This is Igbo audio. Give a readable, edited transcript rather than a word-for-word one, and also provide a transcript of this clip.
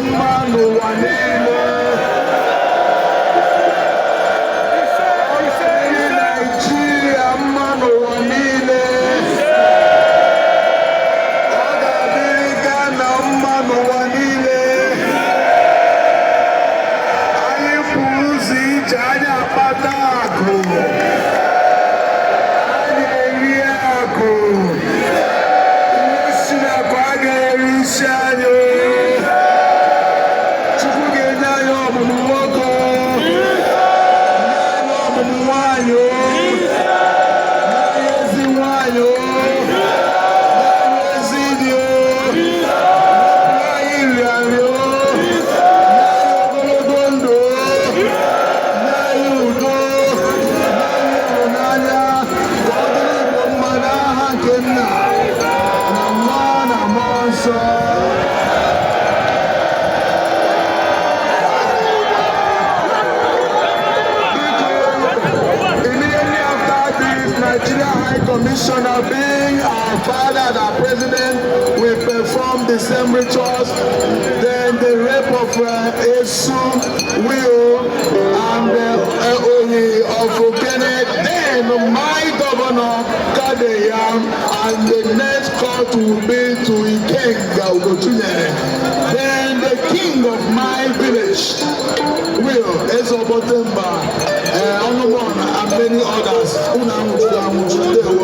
Mma n'ụwa niile. Ọ ga-adịrị Naịjirịa mma n'ụwa niile. Ọ ga-adịrị Ghana mma n'ụwa niile. Anyị pụrụ ụzọ ije, anyị akpata akụ, anyị eri akụ. Ihe si n'akụ agaghị eri isi anyị. Chukwu ga-enye anyị ọmụmụ nwoke, nye anyị ọmụmụ nwanyị, nye anyị ezi nwanyị, nye anyị ezi di, nye anyị nrịanrịa, nye anyị ogologo ndụ, nye anyị udo, nye anyị ịhụnanya. Ka ọ dịrị Igbo mma n'aha nke Nna na Nwa na Mmụọ Nsọ. Immediately after this, Nigeria High Commissioner, being our father and our president, will perform the same rituals. Then the rep of Esu, Will, and Oyi of Okene, then my governor, Kadeyam, and the next court will be to Ikenga Ugochinyere. Then the king of my village, Will, Ezobotemba, Onumon, and many others. Unu anwụchiri anwụchi, ndewo.